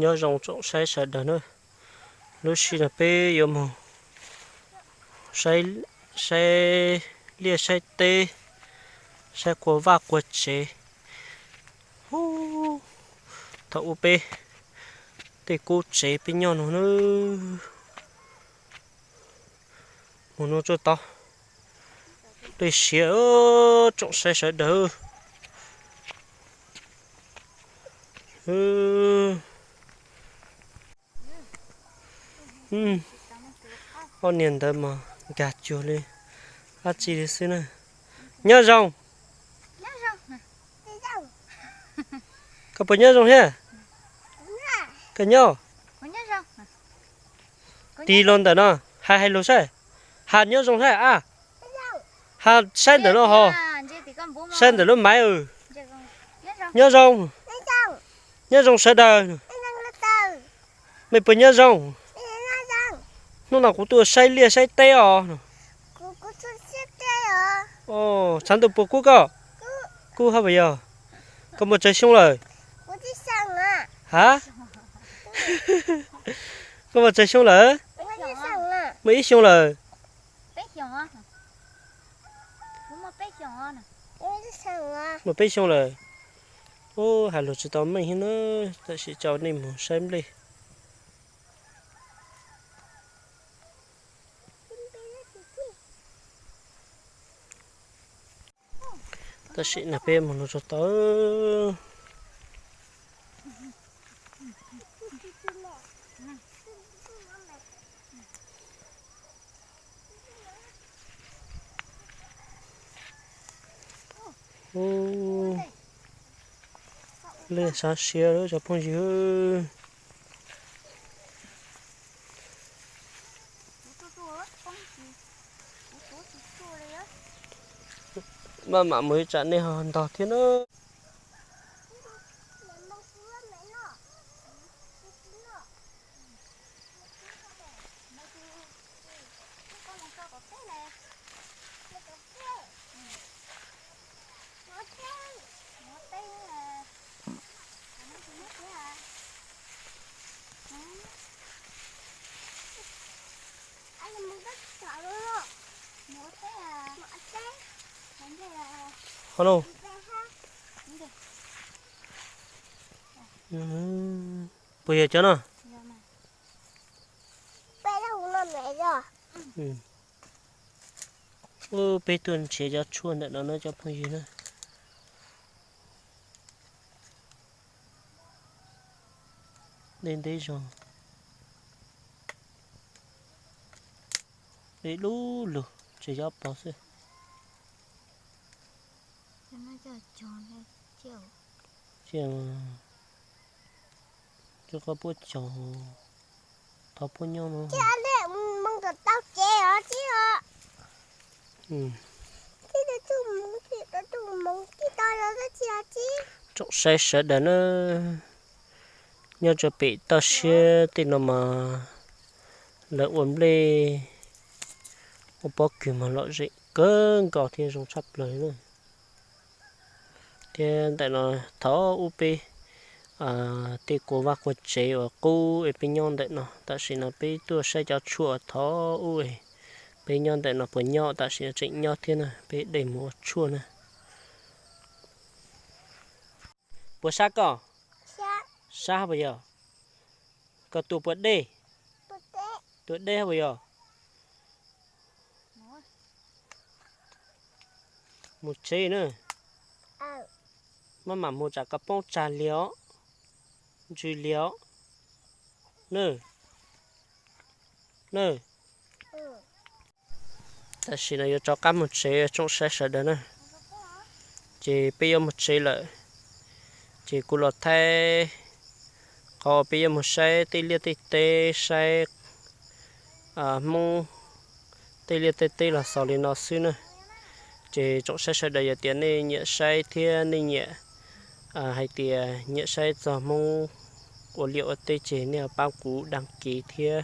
Nyob zoo tsoom saib sawv daws na, lub sij no peb yuav mus saib, saib liaj saib teb, saib kua vaj kua tsev. Hu, thaum ub peb tej kub tsev peb nyob no na. Mus no tsuj tau dej siab, tsoom saib sawv daws. Ob niag ntawd mas nkag cuag li dab tsi li xwb na. Nyob zoo. Koj puas nyob zoo thiab? Koj nyob. Tig los ntawm no, hais hais lus saib. Has nyob zoo thiab a. Has saib ntawm no ho. Saib ntawm lub maiv. Nyob zoo. Nyob zoo sawv daws. Mej puas nyob zoo? Hnub no kuv tuaj saib liaj saib teb os. Tshav ntuj puas kub koj? Kub hab puas yog? Koj muaj tsawg xyoo lawm? Ha? Koj muaj tsawg xyoo lawm? Muaj ib xyoo lawm. Muaj peb xyoo lawm. Ub, hais lus tsis tau meej thiab na, tam sim coj nej mus saib nplej. Tam sim no peb mus no tsuj tau. Ub, lej sab siab lawm cov phooj ywg. Maj mam mus ib tsam nej ho ntog thiab na. Qhov no puas yog cov no? Ub, peb tuaj nrhiav cov tshuaj ntawm no na cov phooj ywg na. Dej ntev zog, dej dub lug, tsuas yog pov xwb. Cia, cia koj puab cog, thov puab nyob no. Tsoom saib sawv daws na, nyob rau pem toj siab tej no mas lawv ua nplej, ua pob kws mas lom zem kawg nkaus thiab zoo tshaj plaws na. Thiab ntawm no thov ub peb tej kua vaj kua tsev uas qub es peb nyob ntawm no, tam sim no peb tuaj saib cov tshuaj thov ub es peb nyob ntawm no puas nyob, tam sim no tseem nyob thiab na, peb dej mus ua tshuaj na. Puas sab koj? Sab puas yog? Koj tua puas dej? Tua dej puas yog? Mus tsev na. Maj mam mus tsam koj poob tsag liag os, ntsws liag os. Na, na. Tam sim no yuav rov qab mus tsev tsoom saib sawv daws na. Ces peb yuav mus tsev lawm. Ces kuv los thaij qhov peb yuav mus saib tej liaj tej teb, saib Hmoob tej liaj tej teb los xaus li no xwb na. Ces tsoom saib sawv daws yog tias nej nyiam saib thiab nej nyiam hais tias nyiam saib txog Hmoob ua liaj ua teb ces nej pab kuv đăng ký thiab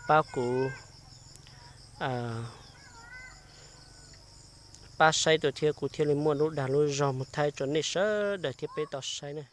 pab kuv pab saib tuaj thiab kuv thiaj li muaj lub dag lub zog mus thaij rau nej sawv daws thiab peb tau saib na.